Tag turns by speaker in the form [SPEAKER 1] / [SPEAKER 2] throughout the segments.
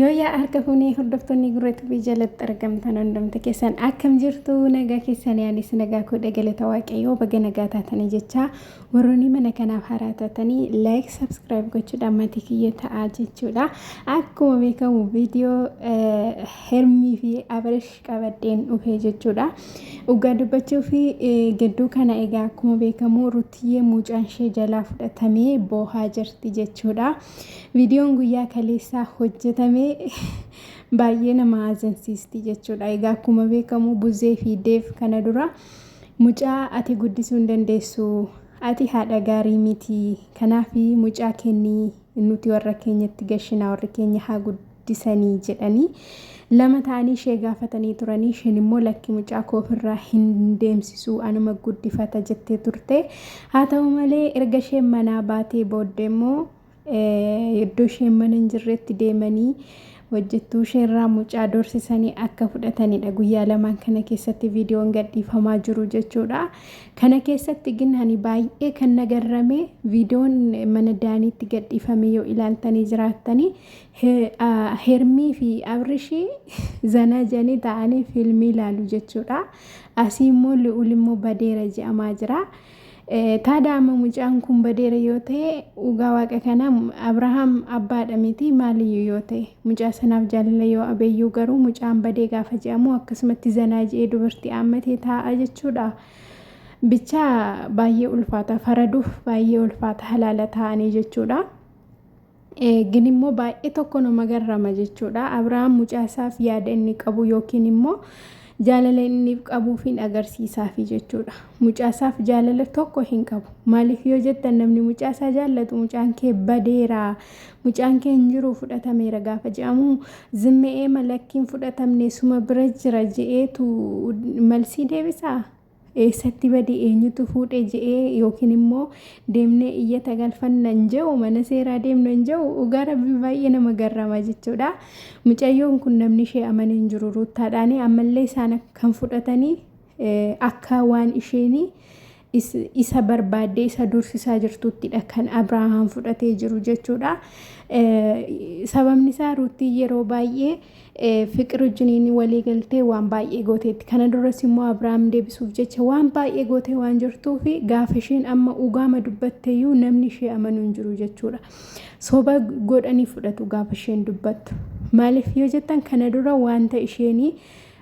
[SPEAKER 1] Yooyyaa harka fuunee hordoftoonni Gurra Tubii jalatti argamtan hundumti keessan akkam jirtu nagaa keessanii anis nagaa koo galata waaqayyoo baga nagaa taatanii jecha warroonni mana kanaaf haaraa taatanii like subscribe gochuudhaan maatii kiyya ta'aa jechuudha. Akkuma beekamu viidiyoo Hermii fi Abrish qabadheen dhufe jechuudha. Dhugaa dubbachuu fi gidduu kana egaa akkuma beekamu Rutiyyee mucaan ishee jalaa fudhatamee boohaa jirti jechuudha. Viidiyoon guyyaa kaleessaa hojjetame baay'ee nama haazansiisti jechuudha. Egaa akkuma beekamu Buzee fi Deef kana dura mucaa ati guddisuu hin dandeessu, ati haadha gaarii miti, kanaaf mucaa kennii nuti warra keenyatti gashinaa warri keenya haa guddisanii jedhanii lama ta'anii ishee gaafatanii turanii isheen immoo lakki mucaa koo ofirraa hin deemsisu anuma guddifata jettee turte. Haa ta'u malee erga isheen manaa baatee booddee immoo Iddoo isheen mana hin jirretti deemanii hojjettuu isheerraa mucaa doorsisanii akka fudhatanidha guyyaa lamaan kana keessatti viidiyoon gadhiifamaa jiru jechuudha. Kana keessatti gin ani baay'ee kan na garrame viidiyoon mana Daaniitti gadhiifame yoo ilaaltanii jiraattanii Hermii fi Abrishii zanaa jedhanii taa'anii fiilmii ilaalu jechuudha. Asii immoo Li'uul immoo badeera je'amaa jira. Taada amma mucaan kun badeera yoo ta'e dhugaa waaqa kana Abrahaam abbaadha miti maaliyyuu yoo ta'e mucaa sanaaf jaalala yoo abeeyyuu garuu mucaan badee gaafa je'amu akkasumatti zanaa je'ee dubartii aammatee taa'a jechuudha. Bichaa baay'ee ulfaata faraduuf baay'ee ulfaata halaala taa'anii jechuudha. Gin immoo baay'ee tokko nama garrama jechuudha. Abrahaam mucaa isaaf yaada inni qabu yookiin immoo jaalala inni qabuuf hin agarsiisaafi jechuudha. Mucaa isaaf jaalala tokko hin qabu. Maaliif yoo jettan namni mucaa isaa jaallatu mucaan kee badeera, mucaan kee hin jiru fudhatameera gaafa jedhamu zimme'ee malakkiin fudhatamne suma bira jira je'eetu malsii deebisaa? Eessatti bade eenyutu fuudhe je'ee yookiin immoo deemnee iyyata galfanna hin je'u mana seeraa deemna hin je'u dhugaa rabbii baay'ee nama garrama jechuudha. Mucayyoon kun namni ishee amane hin jiru ruuttaadhaani ammallee isaan kan fudhatanii akka waan isheen isa barbaaddee isa dursisaa jirtuttidha kan Abrahaam fudhatee jiru jechuudha. Sababni isaa ruuttiin yeroo baay'ee Fiqir wajjiniin walii galtee waan baay'ee gooteetti. Kana duras immoo Abrahaam deebisuuf jecha waan baay'ee gootee waan jirtuuf gaafa isheen amma dhugaama dubbatteeyyuu namni ishee amanuu hin jiru jechuudha. Soba godhanii fudhatu gaafa isheen dubbattu. Maaliif yoo jettan kana dura wanta isheen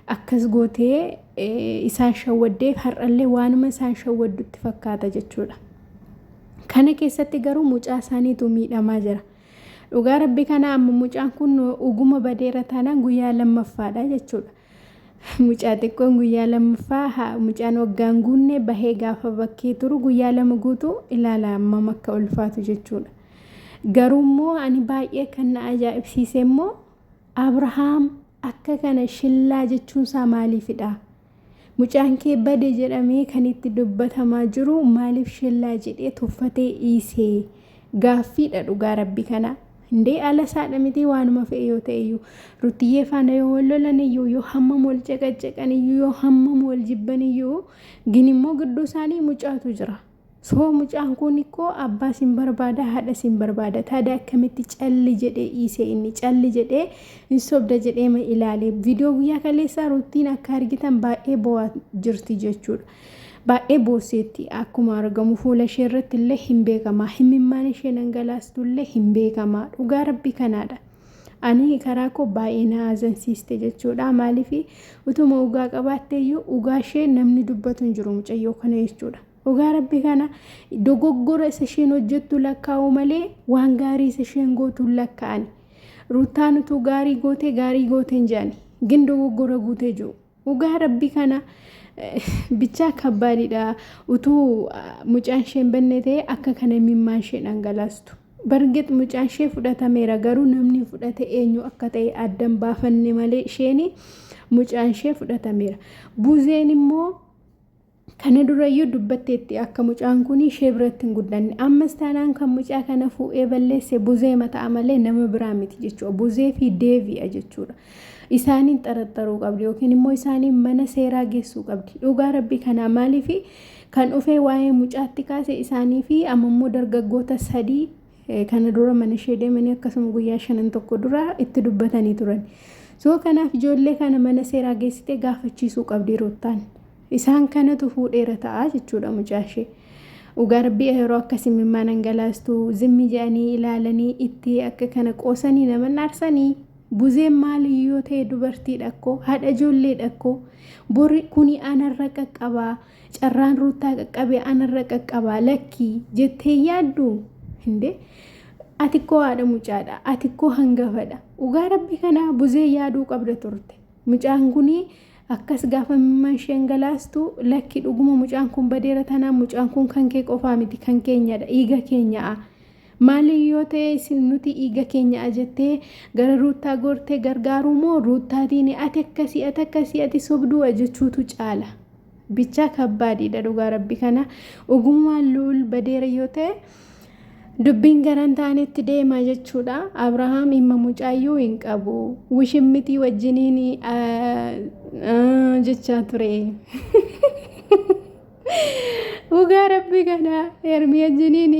[SPEAKER 1] akkas gootee isaan shawwaddeef har'allee waanuma isaan shawwaddutti fakkaata jechuudha. Kana keessatti garuu mucaa isaaniitu miidhamaa jira. Dhugaa rabbi kana amma mucaan kun uguma badeera taanaan guyyaa lammaffaadha jechuudha. Mucaa xiqqoon guyyaa lammaffaa mucaan waggaan guunne bahee gaafa bakkee turu guyyaa lama guutuu ilaala ammam akka ulfaatu jechuudha. Garuu immoo ani baay'ee kan na ajaa'ibsiise immoo Abrahaam akka kana shillaa jechuunsaa maaliifidha? Mucaan kee bade jedhamee kan itti dubbatamaa jiru maaliif shillaa jedhee tuffatee dhiise? Gaaffiidha dhugaa rabbi kana. Indee ala isaadha miti waanuma fe'e yoo ta'e iyyuu. Ruttiyyee faana yoo wal lolan iyyuu yoo hammam wal caqaccaqan iyyuu yoo hammam wal jibban iyyuu gin immoo gidduu isaanii mucaatu jira. So mucaan kun ikkoo abbaa sin barbaada haadha sin barbaada taada akkamitti calli jedhee dhiisee inni calli jedhee hin sobda jedhee ma ilaale viidiyoo guyyaa kaleessaa ruttiin akka argitan baay'ee bo'aa jirti jechuudha. Baay'ee boosseetti akkuma argamu fuula ishee irratti illee hin beekama himimmaan ishee dhangalaastu illee hin beekama dhugaa rabbi kanaadha. Ani karaa koo baay'ee na haazansiiste jechuudha maaliif utuma dhugaa qabaatte iyyuu dhugaa ishee namni dubbatu hin jiru mucayyoo kana jechuudha. Dhugaa rabbi kana dogoggora isa isheen hojjettu lakkaa'u malee waan gaarii isa isheen gootu hin lakkaa'ani. Ruuttaan utuu gaarii gootee gaarii goote hin jedhani. Gin dogoggora guutee jiru. Dhugaa rabbi kana bichaa kabbaadidha. Utuu mucaan isheen banne ta'e akka kana imimmaan ishee dhangalaastu. Bargit mucaan ishee fudhatameera garuu namni fudhate eenyu akka ta'e addan baafanne malee isheen mucaan ishee fudhatameera. Buzeen immoo Kana durayyuu dubbatteetti akka mucaan kun ishee biratti hin guddanne. Ammas taanaan kan mucaa kana fuudhee balleesse buzee mataa malee nama biraa miti jechuudha. Buzee fi deebi'a jechuudha. Isaaniin xaraxaruu qabdi yookiin immoo isaaniin mana seeraa geessuu qabdi. Dhugaa rabbi kanaa maaliif kan dhufee waa'ee mucaatti kaase isaanii fi amma immoo dargaggoota sadii Kana dura mana ishee deemanii akkasuma guyyaa shanan tokko dura itti dubbatanii turan. So kanaaf ijoollee kana mana seeraa geessitee gaafachiisuu qabdi Ruuttaan. Isaan kanatu fuudheera ta'a jechuudha mucaa ishee. Dhugaa rabbii yeroo akkasii mimmaan dhangalaastu zimmi jedhanii ilaalanii itti akka kana qoosanii nama aarsanii. Buzeen maali yoo ta'e dubartiidha akkoo, haadha ijoolleedha akkoo. Bori kuni anarra qaqqabaa, carraan Ruuttaa qaqqabee anarra qaqqabaa lakkii jettee yaaddu hindee. Ati koo haadha mucaadha, ati koo hangafadha. Dhugaa rabbi kana Buzee yaaduu qabda turte. Mucaan kuni akkas gaafa mimmaan ishee dhangalaastu, lakki, dhuguma mucaan kun badeera tanaan mucaan kun kan kee qofaa miti, kan keenyadha, dhiiga keenya'a. Maali yoo ta'e isin nuti dhiiga keenya'a jettee gara Ruuttaa gortee gargaaruu moo Ruuttaatiin ati akkasii, ati akkasii, ati sobdu'a jechuutu caala? Bichaa kabbaadhiidha dhugaa rabbi kana. Ogummaan Lu'ul badeera yoo ta'e dubbiin garan taanetti deema jechuudha. Abrahaam dhimma mucaayyuu hin qabu. Wishimmitii wajjiniin jechaa ture. Dhugaa rabbi kana Hermii wajjiniin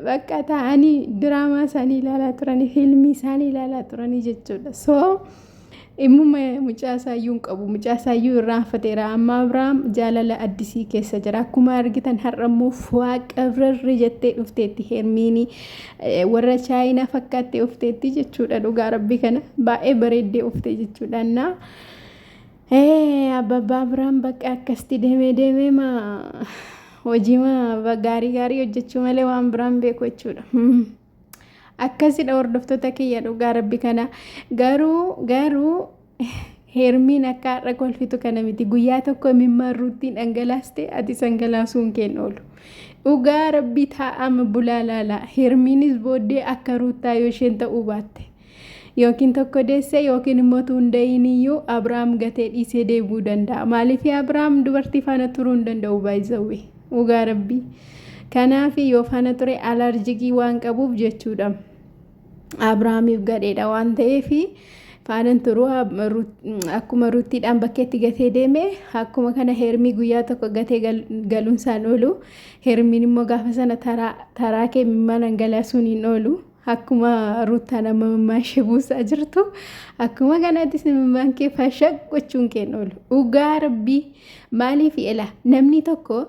[SPEAKER 1] bakka taa'anii diraamaa isaanii ilaalaa turanii, fiilmii isaanii ilaalaa turanii jechuudha. So dhimmuma mucaa isaayyuu hin qabu. Mucaa isaayyuu irraanfateera. Amma Abrahaam jaalala addisii keessa jira. Akkuma argitan har'a immoo waaqarrarri jettee dhufteetti Hermiini, warra Chaayinaa fakkaattee dhufteetti jechuudha. Dhugaa rabbi kana baay'ee bareeddee dhufte jechuudha. Innaa abbaa Abrahaam bakka akkasitti deemee deemee maa hojii maa gaarii gaarii hojjechuu malee waan biraan beeku jechuudha. Akkasidha hordoftoota kiyya, dhugaa rabbi kana. Garuu Hermiin akka har'a kolfitu kana miti. Guyyaa tokko mimmaan Ruuttiin dhangalaaste ati dhangalaasuun keen oolu. Dhugaa rabbi taa'ama bulaa laala. Hermiinis booddee akka Ruuttaa yoo isheen ta'uu baatte, yookiin tokko deesse yookiin immoo tuun iyyuu Abrahaam gatee dhiisee deebi'uu danda'a. Maaliif? Abrahaam dubartii faana turuu hin danda'u baay'isawwe, dhugaa rabbii. Kanaaf yoo faana ture alarjikii waan qabuuf jechuudha. Abrahaamiif gadheedha waan ta'eef faanan turuu. Akkuma Ruuttiidhaan bakkeetti gatee deeme, akkuma kana Hermii guyyaa tokko gatee galuun isaan oolu. Hermiin immoo gaafa sana taraa kee mimmaan dhangalaasuun hin oolu. Akkuma Ruuttaan amma mimmaan ishee buusaa jirtu, akkuma kanattis mimmaan kee fashaq gochuun kee hin oolu. Dhugaa rabbii maaliif ela namni tokko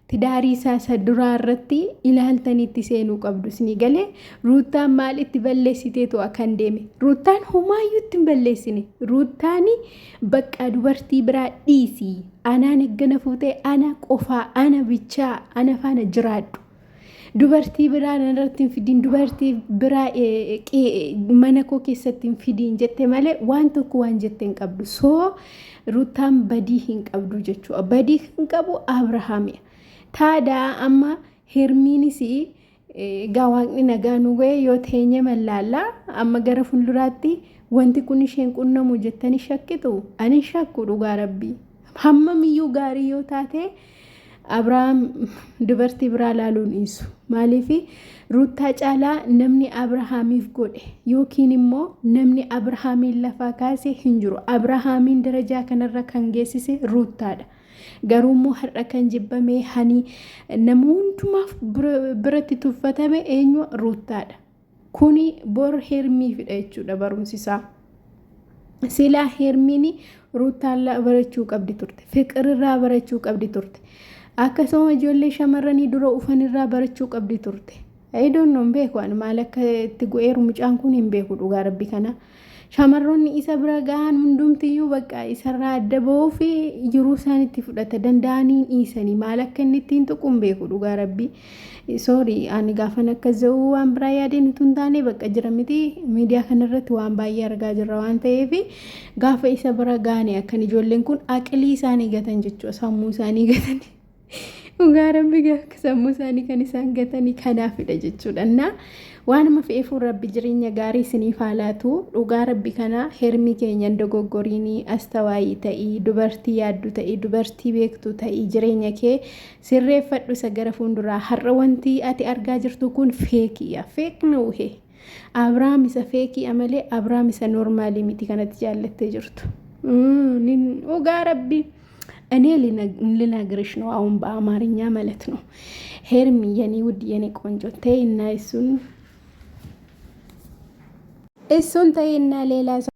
[SPEAKER 1] tidaarii isaa isa duraa irratti ilaaltanii itti seenuu qabdu isinii galee? Ruuttaan maal itti balleessiteetu akkan deeme? Ruuttaan homaayyuu itti hin balleessine. Ruuttaan bakka dubartii biraa dhiisii, anaan eggana fuutee ana qofaa, ana bichaa, ana faana jiraadhu. Dubartii biraa irratti hin fidiin, dubartii biraa mana koo keessatti hin fidiin jette malee waan tokko waan jette hin qabdu. So Ruuttaan badii hin qabdu jechuudha. Badii kan qabu Abrahaami. Taadaa amma Hermiinis egaa waaqni nagaa nu ga'e yoo teenye mallaallaa amma gara fuulduraatti wanti kun isheen qunnamu jettanii shakkitu? Ani shakku, dhugaa rabbii. Hammamiyyuu gaarii yoo taate Abrahaam dubartii biraa laaluun dhiisu. Maaliif? Ruuttaa caalaa namni Abrahaamiif godhe yookiin immoo namni Abrahaamiin lafaa kaase hin jiru. Abrahaamiin darajaa kanarra kan geessise Ruuttaadha. Garuu immoo har'a kan jibbame, hani nama hundumaaf biratti tuffatame eenyu? Ruuttaadha. Kuni bor Hermiifidha jechuudha barumsi isaa. Silaa Hermiin Ruuttaallaa barachuu qabdi turte. Fiqirirraa barachuu qabdi turte. Akkasuma ijoollee shamarranii dura ufanirraa barachuu qabdi turte. I don't know, beeku ani maal akka itti gu'eeru mucaan kun hin beeku, dhugaa rabbi kana. Shamarroonni isa bira gahan hundumtiyyuu bakka isarraa adda ba'uu fi jiruu isaan itti fudhata danda'anii dhiisanii maal akka inni ittiin tuqu hin beeku, dhugaa rabbi. Sorry, ani gaafan akkas jedhu waan biraa yaadeen utuu hin taane, bakka jira miti, miidiyaa kanarratti waan baay'ee argaa jirra waan ta'eef, gaafa isa bira gaane akkan ijoolleen kun aqilii isaanii gatan jechuudha, sammuu isaanii gatan. Dhugaa rabbi gaafa sammuu isaanii kan isaan gatanii kanaafidha jechuudha. Innaa waanuma fe'eefuu rabbi jireenya gaarii isiniif haa laatu. Dhugaa rabbi kana Hermii keenya dogoggoriinii astawaayii ta'ii, dubartii yaaddu ta'ii, dubartii beektu ta'ii, jireenya kee sirreeffadhu isa gara fuulduraa. Har'a wanti ati argaa jirtu kun feekiidha. Fake ነው ይሄ. Abrahaam isa feekiidha malee Abrahaam isa noormaalii miti kanatti jaallattee jirtu. Dhugaa rabbi. እኔ ልነግርሽ ነው አሁን በአማርኛ ማለት ነው። ሄርሚ የኔ ውድ የኔ ቆንጆ ተይ እና እሱን እሱን ተይና ሌላ ሰው